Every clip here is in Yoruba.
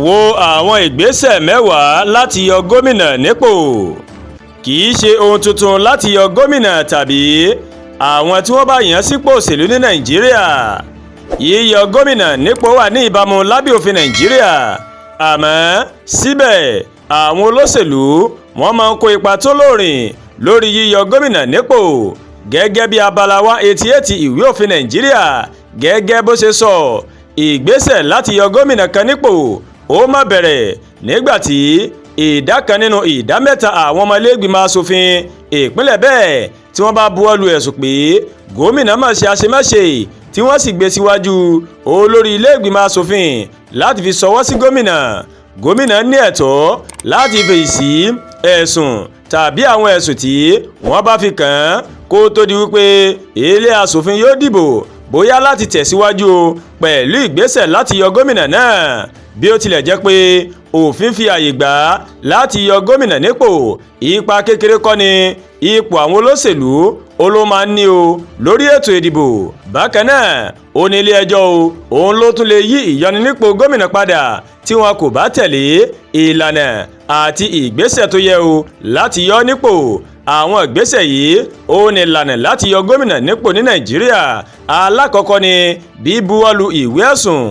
Wo àwọn ìgbésẹ̀ 10 láti yọ gómìnà nípò. Kì í ṣe ohun tuntun láti yọ gómìnà tàbí àwọn tí wọ́n bá yàn sípò òṣèlú ní Nàìjíríà. Yíyọ gómìnà nípò wà ní ìbámu lábẹ́ òfin Nàìjíríà, àmọ́ síbẹ̀, àwọn olóṣèlú wọ́n máa ń kó ipa tó lóòrìn lórí yíyọ gómìnà nípò, gẹ́gẹ́ bí abala 188 ìwé òfin Nàìjíríà gẹ́gẹ́ bó ṣe sọ. Ìgbésẹ̀ láti yọ gómìnà kan nípò ó má bẹ̀rẹ̀ nígbà tí ìdá kan nínú ìdá mẹ́ta àwọn ọmọ iléègbìmọ̀ asòfin ìpínlẹ̀ bẹ́ẹ̀ tí wọ́n bá buwọ́lu ẹ̀sùn pé gómìnà máa ṣe àṣemáṣe, tí wọ́n sì gbé síwájú olórí iléègbìmọ̀ asòfin láti fi ṣọwọ́ sí gómìnà. Gómìnà ní ẹ̀tọ́ láti fèsì sí ẹ̀sùn tàbí àwọn ẹ̀sùn tí wọ́n bá fi kàn án, kó tó di wípé ilé asòfin yóò dìbò bóyá láti tẹ̀síwájú o pẹ̀lú ìgbésẹ̀ láti yọ gómìnà náà. Bí ó tilẹ̀ jẹ́ pé òfin fi àyè gbà á láti yọ gómìnà nípò, ipa kékeré kọ́ ni ipò àwọn olóṣèlú ó ló máa ń ní o lórí ètò ìdìbò. Bákan náà, ó ní ilé ẹjọ́ o òun ló tún lè yí ìyọninípò gómìnà padà tí wọn kò bá tẹ̀lé ìlànà àti ìgbésẹ̀ tó yẹ o láti yọ nípò. Àwọn ìgbésẹ̀ yìí ó ní ìlànà láti yọ gómìnà nípò ní Nàìjíríà. Alákọ̀ọ́kọ́ ni bíbuwọ́lù ìwé ẹ̀sùn.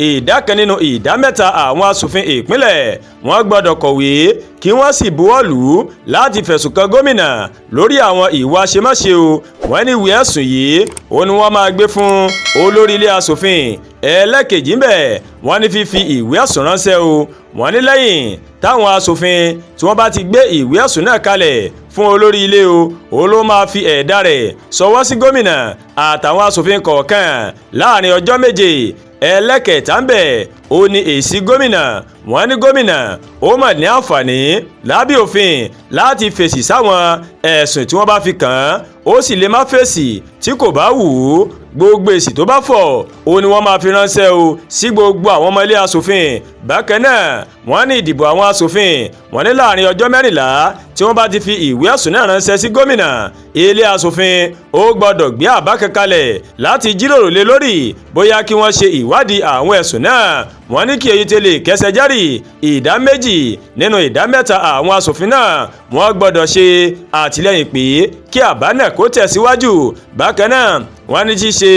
Ìdá kan nínú ìdá mẹ́ta àwọn asòfin ìpínlẹ̀ wọ́n gbọ́dọ̀ kọ̀wé kí wọ́n sì buwọ́lù láti fẹ̀sùn kan gómìnà lórí àwọn ìwà àṣemáṣe o. Wọ́n ní ìwé ẹ̀sùn yìí ó ní wọ́n máa gbé fún olórí ilé asòfin. Ẹlẹ́kejì ńbẹ̀, wọ́n ní fífi ìwé ẹ̀sùn ránṣẹ́ o. Wọ́n ní lẹ́yìn táwọn asòfin tí wọ́n bá ti gbé ìwé ẹ̀sùn náà kalẹ̀ fún olórí ilé o, ó ló máa fi ẹ̀dà rẹ̀ ṣọwọ́ sí gómìnà àtàwọn asòfin kọ̀ọ̀kan láàrin ọjọ́ 7. Ẹlẹ́kẹta ń bẹ̀ ó ní èsì gómìnà. Wọ́n ní gómìnà ó mà ní àǹfààní lábẹ́ òfin láti fèsì sáwọn ẹ̀sùn tí wọ́n bá fi kàn án, ó sì lè má fèsì tí kò bá wù ú. Gbogbo èsì tó bá fọ̀ ó ní wọ́n máa fi ránṣẹ́ o sí gbogbo àwọn ọmọ ilé asòfin. Bákan náà, wọ́n ní ìdìbò àwọn asòfin. Wọ́n ní láàrin ọjọ́ 14 tí wọ́n bá ti fi ìwé ẹ̀sùn náà ránṣẹ́ sí gómìnà, ilé asòfin ó gbọ́dọ̀ gbé àbá kan kalẹ̀ láti jíròrò lé lórí bóyá kí wọ́n ṣe ìwádìí àwọn ẹ̀sùn náà. Wọ́n ní kí èyí tẹ́lẹ̀ kẹsẹ̀ járì, ìdá 2 nínú ìdá mẹ́ta àwọn asòfin náà wọ́n gbọ́dọ̀ ṣe àtìlẹ́yìn pé kí àbá náà kó tẹ̀síwájú. Bákan náà, wọ́n ní ṣíṣe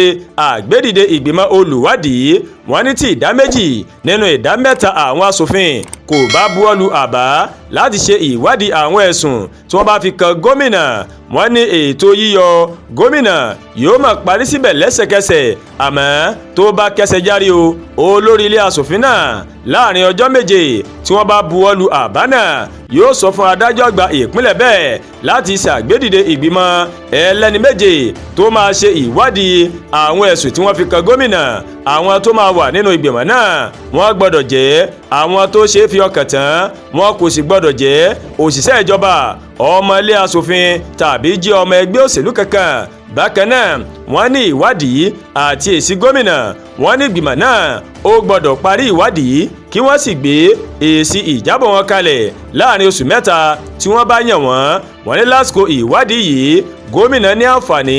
àgbédìde ìgbìmọ̀ olùwádìí. Wọ́n ní tí ìdá 2 nínú ìdá mẹ́ta àwọn asòfin kò bá buwọ́lu àbá láti ṣe ìwádìí àwọn ẹ̀sùn tí wọ́n bá fi kan gómìnà, wọ́n ní ètò yíyọ gómìnà yóò máa parí síbẹ̀ lẹ́sẹ̀kẹsẹ̀. Àmọ́ tó bá kẹsẹ̀ járí o, olórí ilé asòfin náà láàrin ọjọ́ 7 tí wọ́n bá buwọ́lu àbá náà yóò sọ fún adájọ́ àgbà ìpínlẹ̀ bẹ́ẹ̀ láti ṣàgbédìde ìgbìmọ̀ ẹlẹ́ni 7 tó máa ṣe ìwádìí àwọn ẹ̀sùn tí wọ́n fi kan gómìnà. Àwọn tó máa wà nínú ìgbìmọ̀ náà, wọ́n gbọ́dọ̀ jẹ́ àwọn tó ṣe é fi ọkàn tán, wọn kò sì gbọ́dọ̀ jẹ́ òṣìṣẹ́ ìjọba, ọmọ ilé asòfin tàbí jẹ́ ọmọ ẹgbẹ́ òṣèlú kankan. Bákan náà, wọ́n ní ìwádìí àti èsì gómìnà. Wọ́n ní ìgbìmọ̀ náà ó gbọ́dọ̀ parí ìwádìí kí wọ́n sì gbé èsì ìjábọ̀ wọn kalẹ̀ láàrin oṣù 3 tí wọ́n bá yàn wọ́n. Wọ́n ní lásìkò ìwádìí yìí, gómìnà ní àǹfààní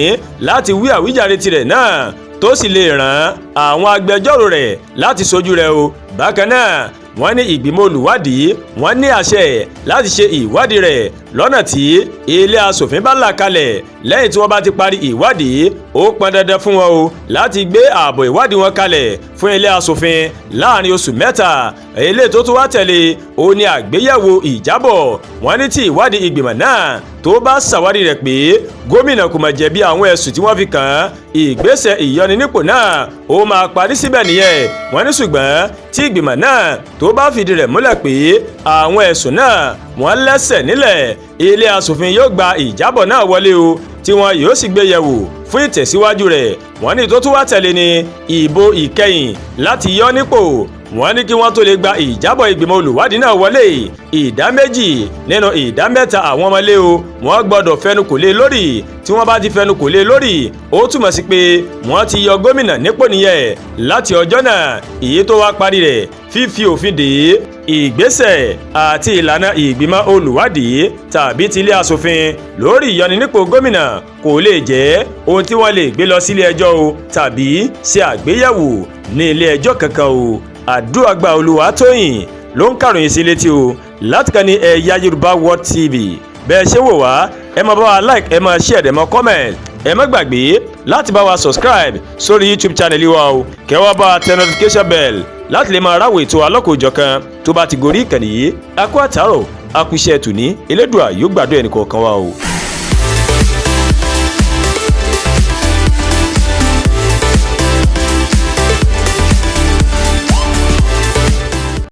láti wí àwíjàre tirẹ̀ náà, tó sì lè ràn àwọn agbẹjọ́rò rẹ̀ láti sojú rẹ̀ o. Bákan náà, wọ́n ní ìgbìmọ̀ olùwádìí wọ́n ní àṣẹ láti ṣe ìwádìí rẹ̀ lọ́nà tí ilé asòfin bá là kalẹ̀. Lẹ́yìn tí wọ́n bá ti parí ìwádìí, ó pọn dandan fún wọn o láti gbé ààbọ̀ ìwádìí wọn kalẹ̀ fún ilé asòfin láàrin oṣù 3. Ilé tó tún wá tẹ̀lé ó ní àgbéyẹ̀wò ìjábọ̀. Wọ́n ní tí ìwádìí ìgbìmọ̀ náà tó bá ṣàwárí rẹ̀ pé gómìnà kò mà jẹ̀bi àwọn ẹ̀sùn tí wọ́n fi kàn án, ìgbésẹ̀ ìyọninípò náà ó máa parí síbẹ̀ nìyẹn. Wọ́n ní ṣùgbọ́n tí ìgbìmọ̀ náà tó bá fìdí rẹ̀ múlẹ̀ pé àwọn ẹ̀sùn náà wọ́n lẹ́sẹ̀ nílẹ̀, ilé asòfin yóò gba ìjábọ̀ náà wọlé o, tí wọn yóò sì gbé yẹ̀wò fún ìtẹ̀síwájú rẹ̀. Wọ́n ní tó tún wá tẹ̀lé ní ìbò ìkẹyìn láti yọ nípò. Wọ́n ní kí wọ́n tó lè gba ìjábọ̀ ìgbìmọ̀ olùwádìí náà wọlé, ìdá 2 nínú ìdá mẹ́ta àwọn ọmọlé o wọ́n gbọ́dọ̀ fẹnu kò lé lórí. Tí wọ́n bá ti fẹnu kò lé lórí, ó túmọ̀ sí pé wọ́n ti yọ gómìnà nípò nìyẹn láti ọjọ́ náà. Èyí tó wá parí rẹ̀, fífi òfin dè é, ìgbésẹ̀ àti ìlànà ìgbìmọ̀ olùwádìí tàbí tilé asòfin lórí ìyọninípò gómìnà kò lè jẹ́ ohun tí wọ́n lè gbé lọ sílé ẹjọ́ o tàbí ṣe àgbéyẹ̀wò ní ilé ẹjọ́ kankan o. Àdúràgbà Olúwatóyìn ló ń kàròyìn sí létí o láti kàn ní Ẹ̀yà Yorùbá World TV. Bẹ́ẹ̀ ṣe wò wá, ẹ máa bá wa like, ẹ máa share, ẹ máa comment. Ẹ má gbàgbé láti bá wa subscribe sórí YouTube channel wa o, kẹ́ wá bá wa tẹ notification bell láti lè máa ráwọ̀ ètò alọ́kòjọ̀kan tó bá ti gorí ìkànnì yìí. A kú àtàrọ̀, a kú iṣẹ́ tòní. Elédùà yóò gbàdúrà ẹnì kọ̀ọ̀kan wa o.